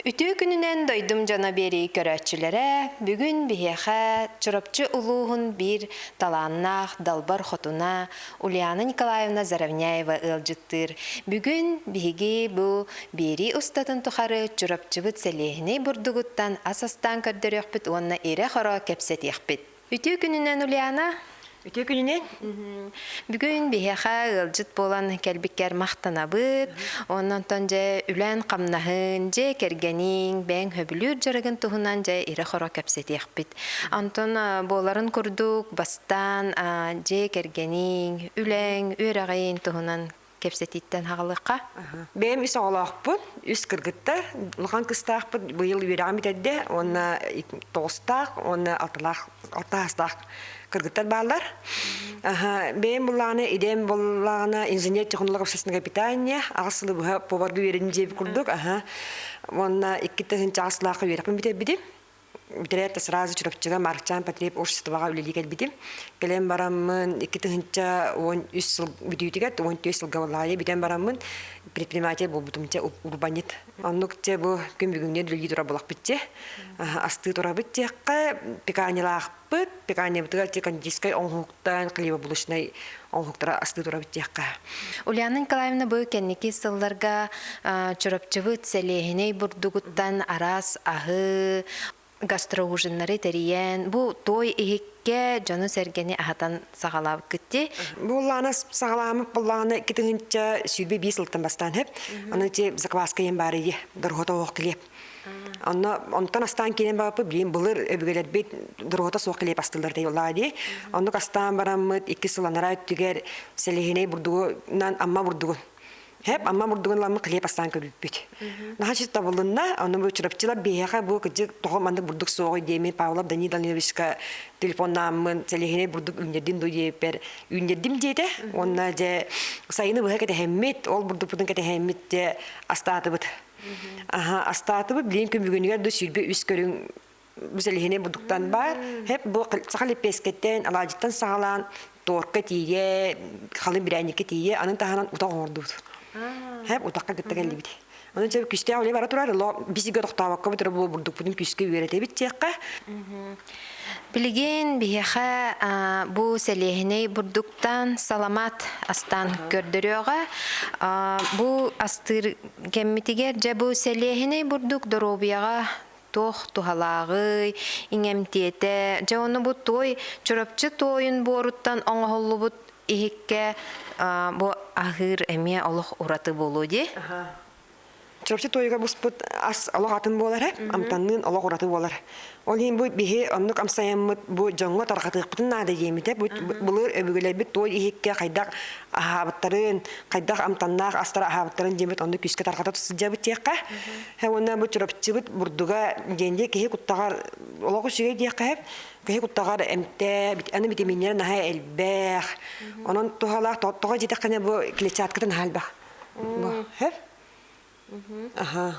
Үтүө күнүнэн дойдум дьоно биэрии көрөөччүлэрэ, бүгүн биһиэхэ Чурапчы улууһун биир талааннаах далбар хотуна Ульяна Николаевна Заровняева ыалдьыттыыр. Бүгүн биһиги бу биэрии устатын тухары Чурапчыбыт сэлиэһинэй бурдугуттан ас астаан көрдөрүөхпүт уонна ирэ-хоро кэпсэтиэхпит. Үтүө күнүнэн, Ульяна! Үтүө күнүнэн! Бүгүн биһиэхэ ыалдьыт буолан кэлбиккэр махтанабыт. Онон дьэ үлэн-хамнаһын, дьиэ кэргэниҥ, бэйэҥ сөбүлүүр дьарыгын туһунан дьэ ирэ-хоро кэпсэтиэхпит. Онтон буоларын курдук бастаан дьиэ кэргэниҥ, үлэҥ, үөрэҕин туһунан кэпсэтииттэн хаҕылыахха. Бэйэм үс оҕолоохпун, үс кыргыттар, улахан кыстаахпыт быйыл үөрэҕин бүтэрдэ уонна тоҕустаах уонна алталаах алта аастаах кыргыттар бааллар. Бэйэм буллаҕына идэм буллаҕына инженер-технолог общественного питания аҕыс сылы быһа поварга үөрэним диэбит курдук. Уонна 2 сылаахха үөрэхпин бүтэрбитим. Бүтэрээт да сразу Чурапчыга Маркчаан потреб обществоҕа үлэлии кэлбитим. Кэлэн бараммын 2013 сыл бүтүүтүгэр 14 сылга буоллаҕа бүтэн бараммын предприниматель буолбутум чэ урбанньыт. Оннук чэ бу күн бүгүҥҥэ үлэлии турар буолахпыт чэ. Астыы турабыт диэххэ пекарнялаахпыт. Пекарнябытыгар чэ кондитерскай оҥоһуктан хлебобулочнай оҥоһуктара астыы турабыт диэххэ. Ульяна Николаевна бу кэнники сылларга Чурапчыбыт сэлиэһинэй бурдугуттан араас аһы, гастроужиннары тэрийэн, бу туой иһиккэ дьону-сэргэни аһатан саҕалаабыккыт дии. Буоллаана саҕалаамыт буоллаҕына 2025 сылтан бастаан хэп. Аны те закваска ен баар ие, дорохото оһох килиэп. Онно онтон астаан киирэн барбыппыт, билигин былыр өбүгэлэрбит доруота суох килиэп астыыллар дии дии. Оннук астаан бараммыт икки сыл анараа өттүгэр сэлиэһинэй бурдугунан Амма бурдугун Хэп Амма бурдугун ыламмыт килиэп астаан көрбүппүт. Наһаа чит табылынна, ону бу Чурапчылар биһиэхэ бу кыдьык тоҕо маннык бурдук суоҕуй диэмин Павлов Данил Даниловичка телефоннааммын сэлиэһинэй бурдук үүннэрдим дуу диэбиппэр үүннэрдим диэтэ. Уонна дьэ сайыны быһа кэтэһэммит, ол бурдукпутун кэтэһэммит дьэ астаатыбыт. Аха, астаатыбыт, билигин күн бүгүнүгэр да 23 көрүҥ бу бурдуктан баар. Хеп бу саха лэппиэскэттэн, алаадьыттан саҕалаан торка тиийэ, халын бирээнньиккэ тиийэ, анын таһынан утах оҥордубут. Хеп утахха кытта кэллибит. Онон чэ күстээх үлэ бара турар, ло бисигэ тохтообокко бутара бу бурдукпутун күскэ үөрэтэбит диэххэ. Билигин биһиэхэ бу сэлиэһинэй бурдуктан саламаат астаан көрдөрүөҕэ. Бу астыыр кэммитигэр дьэ бу сэлиэһинэй бурдук доруобуйаҕа туох туһалааҕый, иҥэмтиэтэ, дьэ ону бу туой Чурапчы туойун буоруттан оҥоһуллубут иһиккэ бу аһыыр эмиэ олох ураты буолуо дии. Чурапчы туойуга буспут ас олох атын буолар, амтанныын олох ураты буолар. Ол иһин бу биһи оннук амсайаммыт бу дьоҥҥо тарҕатыахпытын наада диэмитэ. Бу былыр өбүгэлэрбит туой иһиккэ хайдах аһаабыттарын, хайдах амтаннаах астары аһаабыттарын диэмит оннук күүскэ тарҕата сылдьабыт диэххэ. Уонна бу Чурапчыбыт бурдуга диэн киһи куттаҕар олох үчүгэй диэххэ киһи куттаҕар эмтээ, аны витаминнэр наһаа элбэх. Онон туһалаах тоҕо диэтэххинэ бу клетчатката наһаа элбэх. Бу Аха.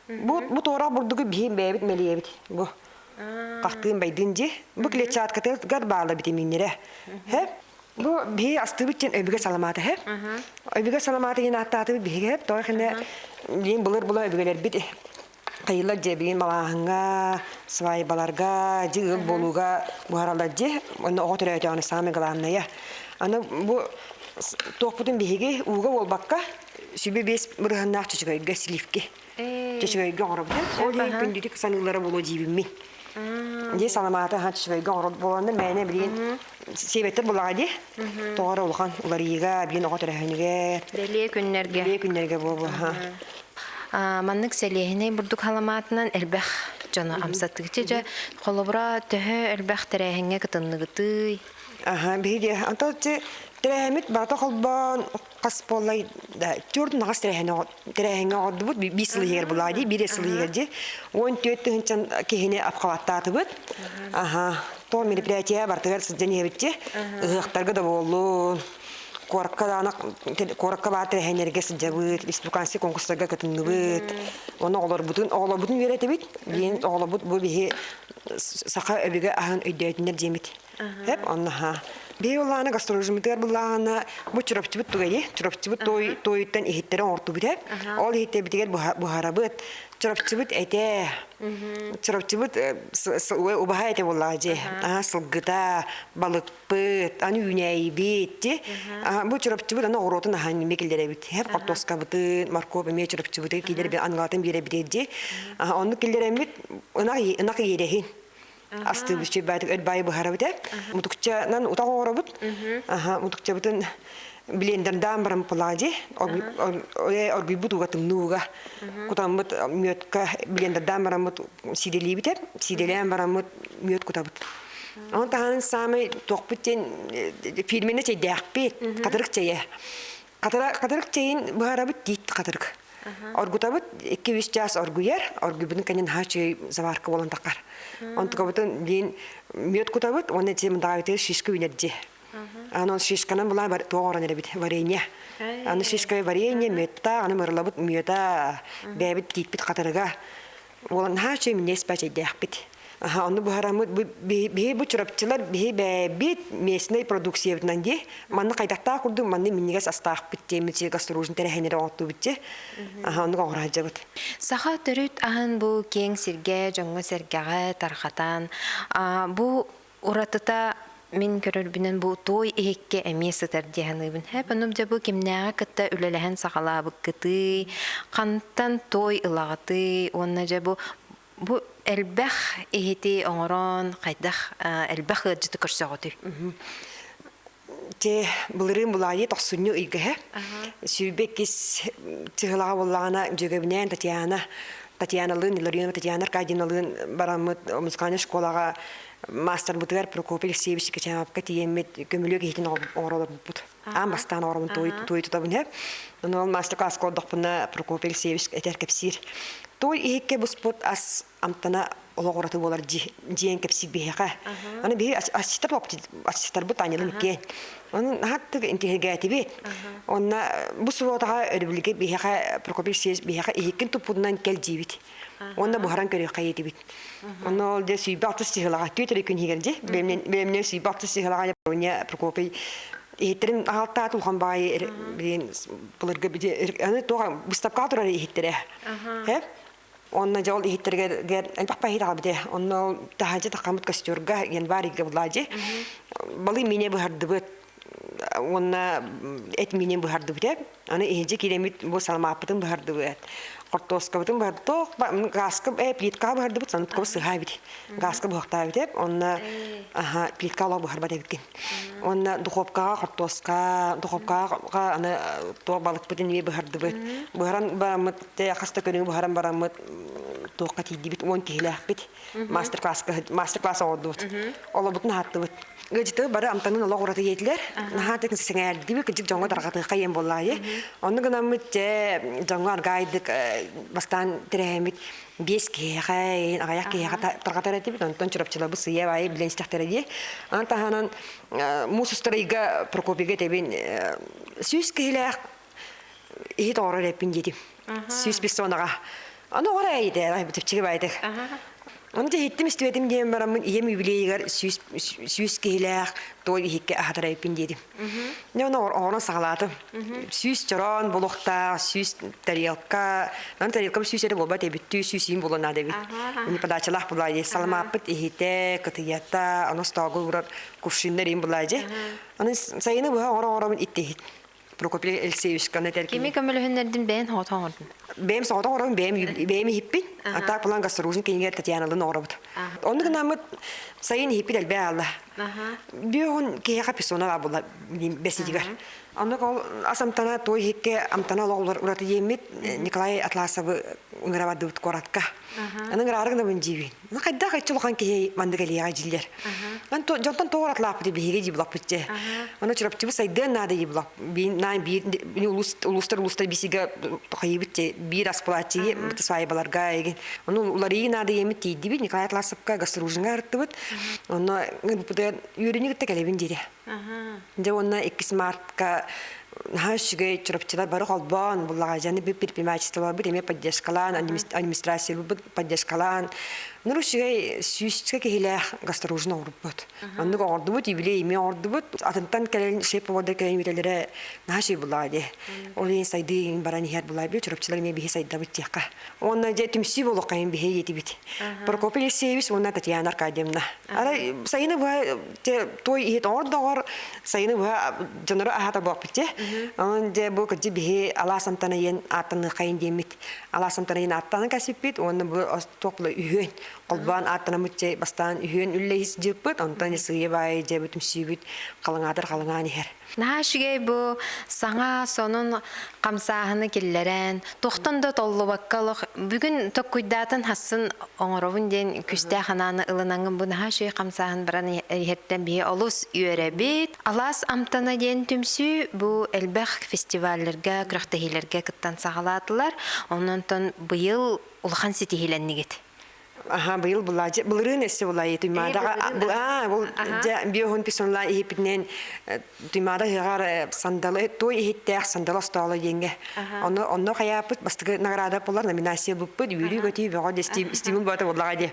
Бу бу туорах бурдугу биһи бэйэбит мэлийэбит. Бу хахтыын байдын дии. Бу клетчаткатыгар баала витаминнэрэ. Хэ? Бу биһи астыыбыт диэн өбүгэ саламаата хэ? Өбүгэ саламаата диэн ааттаатыбыт биһиги хэп. Тоҕо хинэ билин былыр була өбүгэлэрбит хайылар дьэ билин малааһыҥҥа, свайбаларга, дьи ыал буолууга буһараллар дьи. Онно оҕо төрөөтөҕүнэ самое главное. Аны бу туохпутун биһиги ууга буолбакка сүбэ биэс бырыһаннаах чөчөгөйгө сливки чөчөгөйгө оҥоробут. Ол иһин күндүтүк саныыллара буолуо диибиммин. Дии саламааты аһа чөчөгөйгө оҥорор буоланнар мээнэ билигин сиэбэттэр булаҕа дии. Тоҕо эрэ улахан уларыйыыга, билигин оҕо төрөһүнүгэр. Бэлиэ күннэргэ. Бэлиэ күннэргэ буолуо. Маннык сэлиэһинэй бурдук халамаатынан элбэх дьону амсаттыгыччы дьэ холобура төһө элбэх тэрээһиҥҥэ кытынныгытый? Аха, биһиги антон тэрээһиммит барыта холбоон хас буоллай да түөрт наҕас тэрээһиҥҥэ оҕордубут биир сыл иһигэр булаа дии биир сыл иһигэр дии 14 тыһыынчан киһини обхваттаатыбыт аха то мероприятие барытыгар сылдьан иһэбит дии ыһыахтарга да буоллун куоракка даҕаны куоракка баар тэрээһиннэргэ сылдьабыт республиканский конкурстарга кытынныбыт уонна оҕолорбутун оҕолорбутун үөрэтэбит диэн оҕолорбут бу биһи саха өбүгэ аһын өйдөөтүннэр диэмит Эп онно. Биһи улаана гастролжимытыгар буллаҕына бу чурапчыбыт тугайы, чурапчыбыт той тойуттан иһиттэрэ оҥортубут ээ. Ол иһиттэрбитигэр буһарабыт. Чурапчыбыт этэ. Чурапчыбыт убаһа этэ буоллаҕа дьи. Аха сылгыта, балыкпыт, аны үүнээйибит ти. Бу чурапчыбыт аны оҕуруотун аһан эмиэ киллэрэбит. Хеп хортуоскабытын, моркуоп эмиэ чурапчыбыты киллэр ангалатын биэрэбит дии. Оннук киллэрэммит ынах ынах иэрэһин астыыбыт чөйбаатык өр баайы быһарабыт ээ. Мутукчанан утах оҥоробут. Аха, мутукчабытын блендердаан баран палади оргуйбут ууга тымныы ууга кутаммыт мүөткэ блендердаан бараммыт сиидэлиибит ээ. Сиидэлээн бараммыт мүөт кутабыт. Онон таһынан саамай туохпут диэн фирменнэ чэйдээхпит, хатырык чэйэ. Хатырык чэйин быһарабыт тиит хатырык. Оргутабыт 2-3 чаас оргуйар, оргуйбутун кэннин наһаа үчүгэй заварка буолан таххар. Онтукабытын диин мүөт кутабыт уонна дьиэ мындаҕабытыгар шишка үүнэр дьиэ. Аны ол шишканан булаа туох оҥорон эрэбит варенье. Аны шишка варенье мүөттаах, аны мырылабыт мүөтэ, бэйэбит тииппит хатырыга. Уолан наһаа үчүгэй минньигэс бачайдаахпыт. Аха, онну буһараммыт биһи бу чурапчылар биһи бэйэбит местнай продукциябытынан дии. Манна хайдахтаах курдук манна минньигэс астаахпыт диэммит си гастрожин тэрээһиннэри оҥоттуубут дии. Аха, оннук оҥоро сылдьабыт. Саха төрүт аһын бу киэҥ сиргэ, дьоҥҥо-сэргэҕэ тарҕатан, бу уратыта мин көрөрбүнэн бу туой иһиккэ эмиэ сытар дии саныыбын. Хэп, ону дьэ бу кимнээҕи кытта үлэлэһэн саҕалаабыккытый, хантан туой ылаҕытый уонна дьэ бу бу элбэх иһити оҥорон хайдах элбэх ыалдьыты көрсөҕүтүй? Те былырыын булаайы тохсунньу ыйга 22 чыһылаҕа буоллаҕына дьүөгэбинээн Татьяна Татьяналыын Илларионова Татьяна Аркадьевналыын бараммыт музыкальнай школаҕа маастарбытыгар Прокопий Алексеевич Кичаевка тиийэммит көмүлүөк иһитин оҥоролорбут. Аан бастаан оҥоробун туой тутабын иһэ. Ону ол мастер-класска олордохпуна Прокопий Алексеевич этэр кэпсиир. Туой иһиккэ буспут ас амтана олох ураты буолар дьиэн кэпсиир биһиэхэ. Аны биһи ассистар ассистарбыт Анялым иккиэн. Оны наһаттык интиһиргээтибит. Онна бу субуотаҕа өрөбүлгэ биһиэхэ Прокопий Алексеевич биһиэхэ иһиккин туппутунан кэл диибит. Уонна буһаран көрүөххэ диэтибит. Онно ол дьэ 160 чыһылаҕа түөрт эрэ күн иһигэр дьэ бэйэмнэн 160 чыһылаҕа Япония Прокопий иһиттэрин аҕалтаат улахан баҕайы билин былыргы аны туох быыстапкаҕа турар иһиттэрэ. Онно дьэ ол иһиттэригэр элбэх баһыйар аҕалбыт ээ. Онно ол таһаадьы тахаммыт костюрга январь ыйга булаадьы. Балый мине быһардыбыт уонна эт мине быһардыбыт ээ. Аны иһинчи киирэммит бу саламааппытын быһардыбыт. Хортуоскабытын быһардык, гааска э плиткаҕа быһардыбыт, саныткабыт сыһаа эбит. Гааска быһахтаабыт эбит. Онно аха плитка олох быһарбат эбиккин. Уонна духовкаҕа хортуоска, духовкаҕа аны туох балыкпытын эмиэ быһардыбыт. Быһаран бараммыт, хас да күнү быһаран бараммыт туохха тиийдибит, 10 киһилээхпит. Мастер-класска мастер-класс оҥордубут. Олобутун аһаттыбыт. Ыалдьыты бары амтанын олох ураты иэтилэр. Наһаа тык сэҥээрдибит, кырдьык дьоҥҥо тарҕатыахха иэн буоллаайы. Онну гынаммыт дьэ дьоҥҥо аргаайдык бастаан тирэһэммит биэс киһиэхэ, аҕыйах киһиэхэ тарҕатар этибит. Онтон чурапчыларбыт сыйа баайы билэн истэхтэрэ дии. Аны таһынан муус устар ыйга Прокопийга этэбин 100 киһилээх иһит оҥорор эппин диэтим. 100 персонаҕа. Аны оҕор эйдэ, чэпчэки баайдык. Ону дьэ иһиттим истибэтим диэн бараммын ийэм юбилейыгар 100 киһилээх туой иһиккэ аһатар эбиппин диэтим. Дьэ ону оҕорон саҕалаатым. 100 чороон булуохтаах, 100 тарелка, аны тарелкам 100 эрэ буолбат эбит, 100 иин буолуон наада эбит. Ини подачалаах булаа дии. Саламааппыт иһитэ, кытыйата, аны остоогу урар кувшиннар иин булаа дии. Аны сайыны быһа оҕор-оҕоробун итти иһит. Прокопий Алексеевичканы этэр Кими көмөлөһүннэрдин бэйэн соҕотох оҥордун? Бэйэм соҕотох оҥоробун, бэйэм бэйэм иһиппин. А так план гастрожин кинигэр Татьяналын оҥоробут. Оннук гынаммыт сайын иһиппит элбээ аалла. Бүөҕүн киһиэхэ персона баар буолла бэситигэр. Оннук ол ас амтана туой иһиккэ амтана олох ураты диэммит Николай Атласовы ыҥыра бардыбыт куоратка. Аны ыҥыраары гынабын диибин. Ну хайдах иччи улахан киһи маннык элиэҕэ дьиллэр. Дьонтон тоҕо уратылааппыт биһиги дии булаппыт дьэ. Аны Чурапчыбыт сайдыан наада дии булап. Наан биир улуустар улуустар бисигэ хайыбыт дьэ биир ас булааччы свайбаларга эгин. Ону уларыйыы наада диэммит тиийдибит Николай Атласовка гастружинга ырыттыбыт. Онно үөрүүнү кытта кэлэбин диэтэ. Дьэ уонна 2 мартка Наһаа үчүгэй чурапчылар бары холбоон буллаҕа дьаны бу предпринимательстволарбыт эмиэ поддержкалаан, администрациябыт поддержкалаан нур үчүгэй сүүсчэ киһилээх гастрожин оҥорбут. Оннук оҥордубут, юбилей эмиэ оҥордубут. Атынтан кэлэн шеф-повардар кэлэн үтэлэрэ наһаа үчүгэй буллаҕа дии. Ол иһин сайдыы иһин баран иһэр буллаҕа бу чурапчылар эмиэ биһи сайдабыт диэххэ. Уонна дьэ түмсүү буолуоххайын биһи диэтибит. Прокопий Алексеевич уонна Татьяна Аркадьевна. Арай сайыны быһа той иһит оҥор доҕор сайыны быһа дьонору аһата буолпут дьэ. Онон дьэ бу кырдьы биһи алаас амтанайын ааттаныаххайын диэммит. Алаас амтанайын ааттанан кэсиппит уонна бу туох була үһүөн холбоон ааттанаммыт дьэ бастаан үһүөн үллэһис дьыппыт онтон сыыйа баайы дьэ бу түмсүүбүт халыҥаатар халыҥаан иһэр. Наһаа үчүгэй бу саҥа сонун хамсааһыны киллэрэн, туохтан да толлубакка олох бүгүн токкуйдаатын хассын оҥоробун диэн күүстээх анааны ылынаҥҥын бу наһаа үчүгэй хамсааһын баран иһэртэн биһи олус үөрэбит. Алаас амтана диэн түмсүү бу элбэх фестивалларга, күрэхтэһиилэргэ кыттан саҕалаатылар. Онон быйыл улахан ситиһиилэннигит. Аха, быйыл булаачы, былырыын өссө булаайы Туймаадаҕа аа бул дьэ биоһун писонла иһиппитинэн Туймаада ыһыаҕар сандалы той иһиттээх сандалы остооло диэҥҥэ. Онно онно хайааппыт бастакы награда булар номинация буппут үөрүү-көтүү бөҕө стимул бөҕөтө буоллаҕа дии.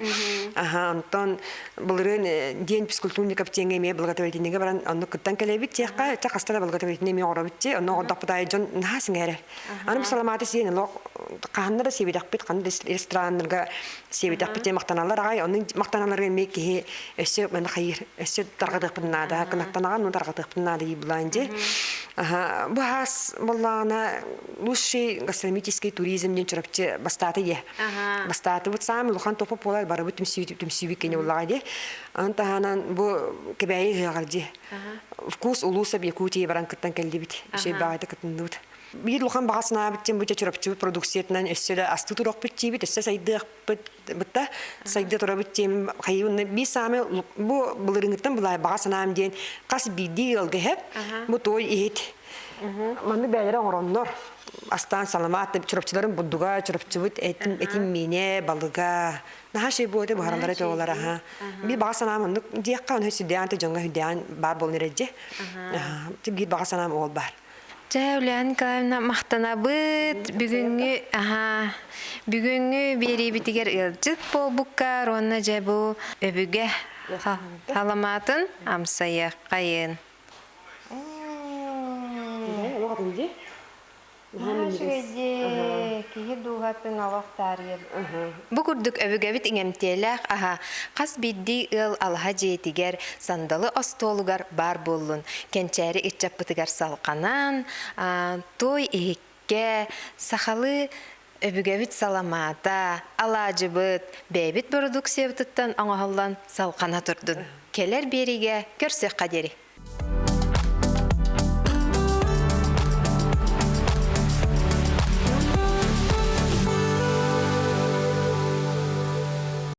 Аха, онтон былырыын диэн физкультурников диэҥҥэ эмиэ благотворительныйга баран онно кыттан кэлэбит диэххэ, чэ хаста да благотворительный эмиэ оҥоробут дии. Онно оҥордохпут аайы дьон наһаа сэҥээрэр. Аны бу саламааты сиэн олох хаһанна да сиэбитэхпит, ханна да рестораннарга сиэбитэхпит диэн махтаналлар аҕай. Онно махтаналларга эмиэ киһи өссө маны хайыыр, өссө тарҕатыахпын наада, кынаттанаҕын ну тарҕатыахпын наада дии булаан дии. Аха, бу хаас буоллаҕына лучший гастрономический туризм диэн Чурапчы бастааты дии. Бастаатыбыт саамай улахан топа буолар барыбыт түмсүүбүт кини буоллаҕа дии. Аны таһынан бу Кэбээйи ыһыаҕар дии. Вкус улууса Якутии баран кыттан кэллибит. Үчүгэй баҕайытык кытынныбыт. Биир улахан баҕа санаабыт диэн бу Чурапчыбыт продукциятынан өссө да астыы туруохпут диибит, өссө сайдыахпыт бытта сайда турабыт диэн хайыыбын биир саамай бу былырыыҥҥыттан былай баҕа санаам диэн хас биирдии ыалга иһэ бу туой иһит маннык бэйэлэрэ оҥороннор астаан саламаат чурапчыларын бурдуга чурапчыбыт этин этин миинэ балыга наһаа шей буоты буһараллара этэ олар аха биир баҕа санаам оннук диэххэ ону сүрдээн дьоҥҥо сүрдээн баар буолан эрэ биир баҕа санаам ол баар. Дьэ, Ульяна Николаевна, махтанабыт. Бүгүҥҥү, аһаа, бүгүҥҥү биэриибитигэр ыалдьыт буолбуккар уонна дьэ бу өбүгэ халамаатын амсайыаххайын. Үчүгэйдии, киһи дууһатын олох таарыйар. Бу курдук өбүгэбит иҥэмтиэлээх аһа хас биирдии ыал алаһа дьиэтигэр, сандалы остуолугар баар буоллун. Кэнчээри ыччаппытыгар салҕанан, туой иһиккэ сахалыы өбүгэбит саламаата, алаадьыбыт, бэйэбит бородууксуйабытыттан оҥоһуллан салҕана турдун. Кэлэр биэриигэ көрсүөххэ диэри.